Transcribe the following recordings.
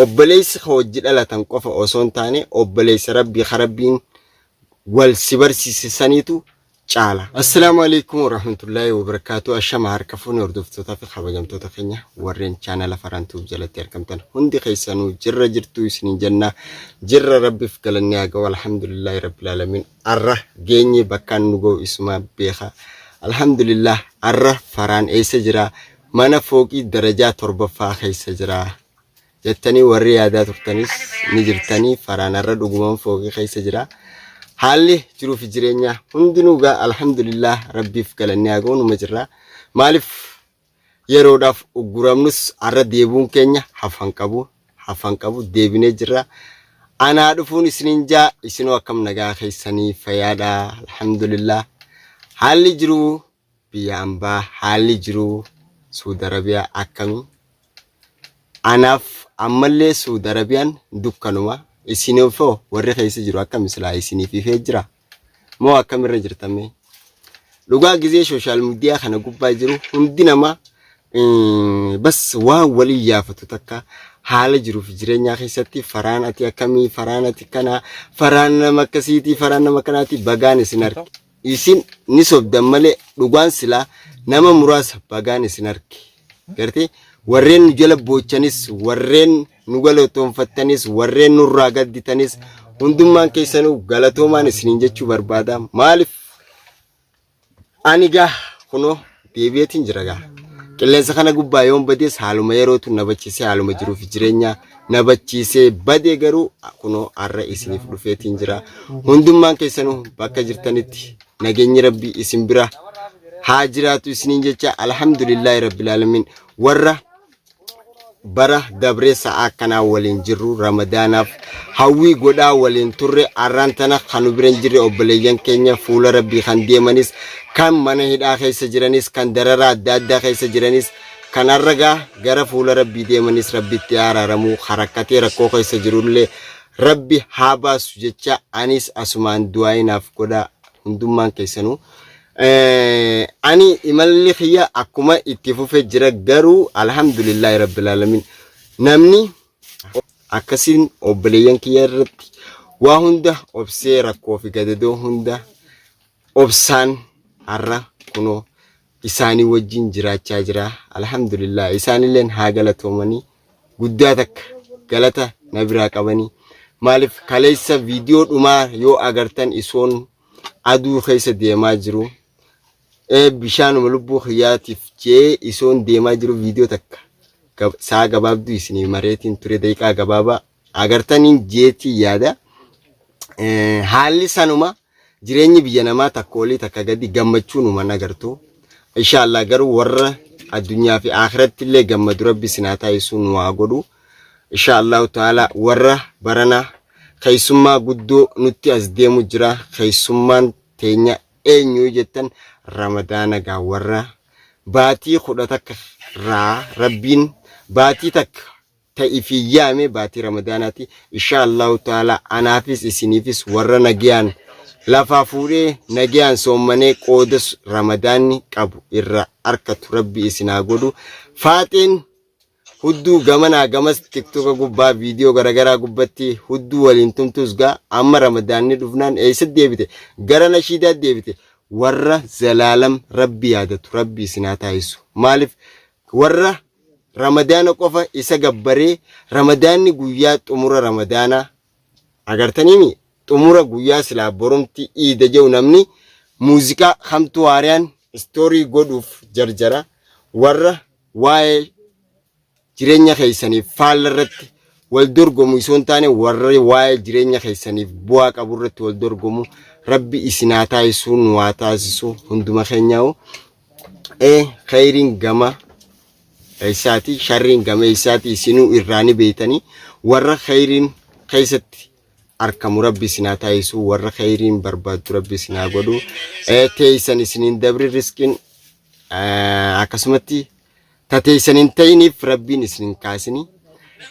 Obboleessi ka wajji dhalatan qofa osoo hin taane obboleessa Rabbii ka Rabbiin wal si barsiise saniitu caala. Assalaamu alaikum warahmatullaahi wabarakaatu. Ashama harka fuune hordoftootaa fi kabajamtoota keenya warreen chaanala Farhaan Tube jalatti argamtan hundi keessanuu jirra jirtuu isiniin jenna. Jirra, Rabbiif galanni haa ga'u, alhamdulillaahi rabbil aalamiin. Arra geenye, bakkaan nu ga'u isuma beeka. Alhamdulillah, arra Farhaan eessa jira? Mana fooqii darajaa torbaffaa keessa jira jettanii warri yaadaa turtanis ni jirtanii. Farhaan har'a dhugumaan fooqii keessa jira. Haalli jiruu fi jireenyaa hundinuu gaa alhamdulillah, Rabbiif galanni haa ga'u, numa jirra. Maaliif yeroodhaaf ugguramnus har'a deebuun keenya hafan qabu, hafan qabu, deebinee jirra. Anaa dhufuun isiniin jaa. Isinoo akkam, nagaa keessanii, fayyaadha? Alhamdulillah. Haalli jiruu biyya ambaa, haalli jiruu Suudi Arabiyaa akkamii? Anaaf ammallee Suudi Arabiyaan dukkanuma. Isiniifoo warri keessa jiru akkam, silaa isiniif ifee jira? Moo akkamirra jirtamee? Dhugaa gizee social media kana gubbaa jiru hundi nama bas waan walii yaafatu takka haala jiruuf jireenyaa keessatti, Farhaan ati akkamii, Farhaan ati kana, Farhaan nama akkasiitii, Farhaan nama kanaati, bagaan isin arge. Isin ni sobdan malee dhugaan silaa nama muraasa bagaan isin arge. Gartee warreen nu jala boochanis, warreen nu galatoonfattanis, warreen nurraa gadditanis, hundummaan keessanuu galatoomaan isiniin jechuu barbaada. Maaliif ani gaa kunoo deebi'eetiin jira gaa. Qilleensa kana gubbaa yoon badees haaluma yerootu na bachiisee, haaluma jiruuf jireenyaa na bachiisee badee, garuu kunoo har'a isiniif dhufeetiin jira. Hundummaan keessanuu bakka jirtanitti nageenyi Rabbii isin bira haa jiraatu isiniin jecha. Alhamdulillaahi rabbil aalamiin, warra bara dabree sa'aa akkanaa waliin jirru, Ramadaanaaf hawwii godhaa waliin turre, arraan tana kan nu bira hin jirre, obboleeyyan keenya fuula Rabbii kan deemanis, kan mana hidhaa keessa jiranis, kan dararaa adda addaa keessa jiranis, kan har'a gara fuula Rabbii deemanis Rabbitti araaramuu, harakkatee rakkoo keessa jirullee Rabbi haa baasu jecha anis asumaan du'aayinaaf godhaa hundummaan keessanuu. Ani imalli kiyya akkuma itti fufe jira, garuu alhamdulillahi rabbil alamin, namni akkasiin obboleeyyan kiyya irratti waa hunda obsee, rakkoo fi gadadoo hunda obsaan har'a kunoo isaanii wajjin jiraachaa jira. Alhamdulillah, isaanilleen haa galatoomanii, guddaa takka galata na biraa qabanii. Maaliif kaleessa viidiyoo dhumaa yoo agartan isoon aduu keessa deemaa jiru, bishaanuma lubbuu kiyyaatiif jee isoon deemaa jiru, viidiyoo takka saa gabaabduu isinii mareetiin ture, daqiiqaa gabaabaa agartaniin jeetii yaada. Haalli sanuma, jireenyi biyya namaa takka olii takka gadi, gammachuunuman agartu. Inshaallah, garuu warra addunyaa fi akhiratti illee gammadu Rabbi sinaa taasisu, nu haa godhu. Inshaallahu ta'ala, warra barana keessummaa guddoo nutti as deemu jira. Keessummaan teenya eenyu jettan, Ramadaana gaa, warra baatii 11 irraa Rabbiin baatii takka ta'i fi yaame baatii Ramadaanaati. Insha Allahu ta'ala, anaafis isiniifis warra nagayaan lafaa fuudhee nagayaan soommanee qooda Ramadaanni qabu irra arkatu Rabbi isin haa godhu. Faaxeen hudduu gamanaa gamas TikToka gubbaa viidiyoo garaagaraa gubbatti hudduu waliin tumtus gaa amma Ramadaanni dhufnaan eessa deebite? Gara nashiidaa deebite. Warra zalaalam Rabbi yaadatu Rabbi isin haa taasisu. Maaliif warra Ramadaana qofa isa gabbaree, Ramadaanni guyyaa xumura Ramadaanaa agartaniimi, xumura guyyaa silaa borumti iida jedhu, namni muuziqaa hamtuu haariyaan story godhuuf jarjara. Warra waa'ee jireenya keessaniif faalla irratti wal dorgomu isoo hin taane, warra waa'ee jireenya keessaniif bu'aa qabu irratti wal dorgomu Rabbi isin haa taasisu, nu haa taasisu hunduma keenyaa'u. Khayriin gama eessaati, sharriin gama eessaati, isinuu irraa ni beeytanii. Warra khayriin keessatti arkamu Rabbi isin haa taasisu, warra khayriin barbaaddu Rabbi isin haa godhu. Teeysan isiniin dabri riskiin akkasumatti tateeysan hin ta'iniif Rabbiin isin hin kaasini.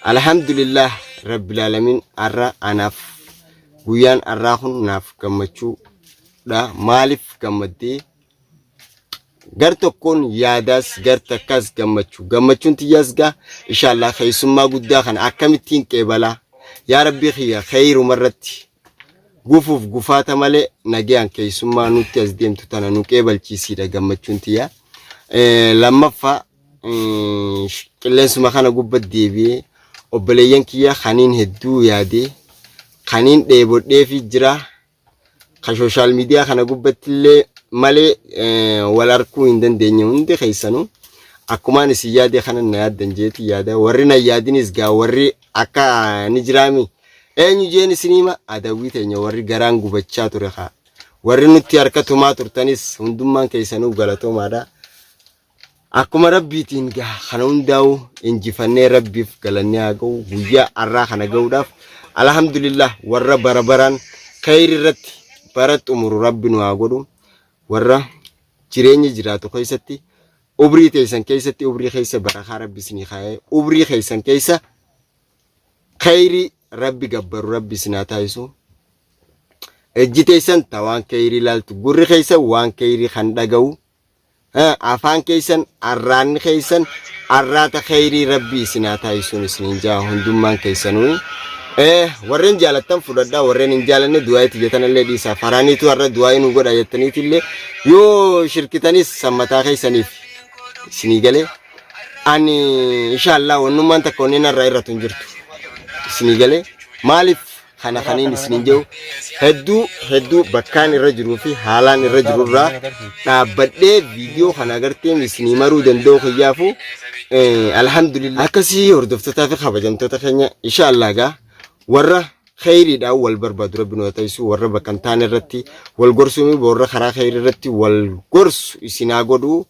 Alhamdulillah rabbil alamin, har'a anaaf guyyaan har'aa kun naaf gammachuudha. Maaliif gammaddee? Gar tokkoon yaadaas gar takkaas gammachuu. Gammachuun tiyyaas gaa inshallah keessummaa guddaa kana akkamittiin qeebalaa. Yaa Rabbii kiyya kheeyruma irratti gufuuf gufaata malee nagayaan keessummaa nutti as deemtu tana nu qeebalchiisiidha gammachuun tiyya. Lammaffaa qilleensuma kana gubbat deebi'ee obboleeyyan kiyya kaniin hedduu yaadee kaniin dheebodheefi jira. Ka social media kana gubbatti illee malee wal arkuu hin dandeenye hundi keessanuu akkumaan isin yaade kana na yaaddan jeeti yaada. Warri na yaadinis gaa warri akka ni jiraami eenyu jeen isin hima adawwii teenya warri garaan gubachaa ture kaa warri nutti harka tumaa turtanis hundummaan keessanuu galatoomaadha. Akkuma Rabbiitiin gaa kana hundaa'u injifannee Rabbiif galannee haa ga'u. Guyyaa har'aa kana ga'uudhaaf alhamdulillah warra bara baraan kheyri irratti bara xumuru Rabbi nu haa godhu. Warra jireenya jiraatu keessatti umrii teessan keessatti umrii keessa barakaa Rabbi isinii kaa'ee umrii keessan keessa kheyrii Rabbi gabbaru Rabbi isin haa taasisu. Ijji teessan ta waan kheyrii ilaaltu, gurri keessan waan kheyrii kan dhaga'u, Afaan keessan arraanni keessan arraata kheyrii Rabbii isin haa taasisuun isiniin jaa hundummaan keessanuu. Warreen jaalattan fudhadhaa, warreen hin jaalanne du'aa itti jettanallee dhiisaa. Faraaniitu har'a du'aa nu godha jettaniitillee yoo shirkitanis sammataa keessaniif isinii galee. Ani inshaallah wannummaan takka wanni narraa irratu hin jirtu. Isinii galee maaliif kana kaniin isiniin jedhu hedduu hedduu bakkaan irra jiruu fi haalaan irra jirurraa dhaabbadhee viidiyoo kana agarteen isinii maruu danda'u kiyyaafu alhamdulillah. Akkasii hordoftootaa fi kabajamtoota keenya inshaallah gaa warra kheyriidhaan wal barbaadu Rabbi nu haa taasisu, warra bakka hin taane irratti wal gorsuu mi warra karaa kheyrii irratti wal gorsu isin haa godhu.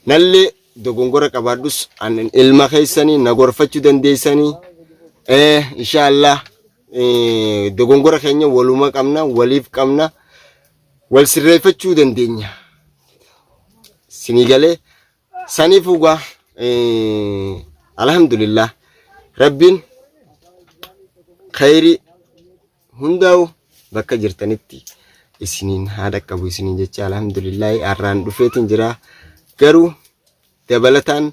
Nallee dogongora qabaadhus an ilma keessanii na gorfachuu dandeessanii. Inshaallah dogongora keenya waluma qabna, waliif qabna, wal sirreeffachuu dandeenya. Sinii galee saniif dhugaa alhamdulillah Rabbiin khayrii hundaa'u bakka jirtanitti isiniin haa dhaqqabu isiniin jecha alhamdulillaahi har'aan dhufeetiin jira. Garuu dabalataan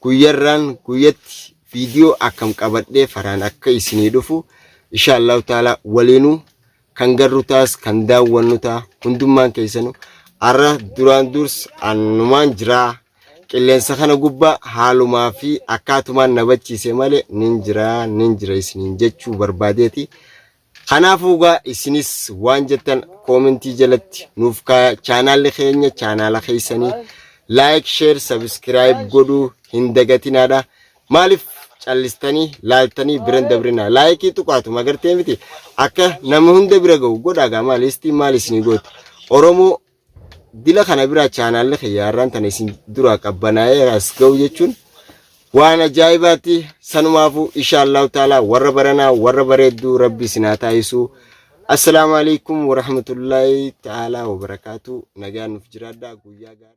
guyyarraan guyyatti viidiyoo akkam qabadhee faraan akka isinii dhufu inshaallahu taala waliinuu kan garru taas kan daawwannu ta'a hundummaan keessanu. Har'a duraan durs annumaan jiraa qilleensa kana gubbaa haalumaa fi akkaatumaan na bachiise malee nin jira nin jira isiniin jechuu barbaadeeti. Kanaafuu gaa isinis waan jettan koomentii jalatti nuuf kaaya. Chaanaalli keenya chaanaala keessanii like, share, subscribe godhuu hin dagatinaadha. Maaliif callistanii laaltanii biran dabrinaa? Laayikii tuqaatu magartee miti akka nama hunda bira ga'u godhaa gaa maal istiin maal isinii gootu? Oromoo dila kana biraa chaanaalli kiyya har'aan tana isin duraa qabbanaa'ee as ga'u jechuun waan ajaa'ibaati. Sanumaafuu inshaallahu taalaa warra baranaa warra bareedduu Rabbi isin haa taasisu. Assalaamu alaikum warahmatullaahi ta'aalaa wabarakaatu. Nagaan nuuf jiraadhaa, guyyaa gaarii.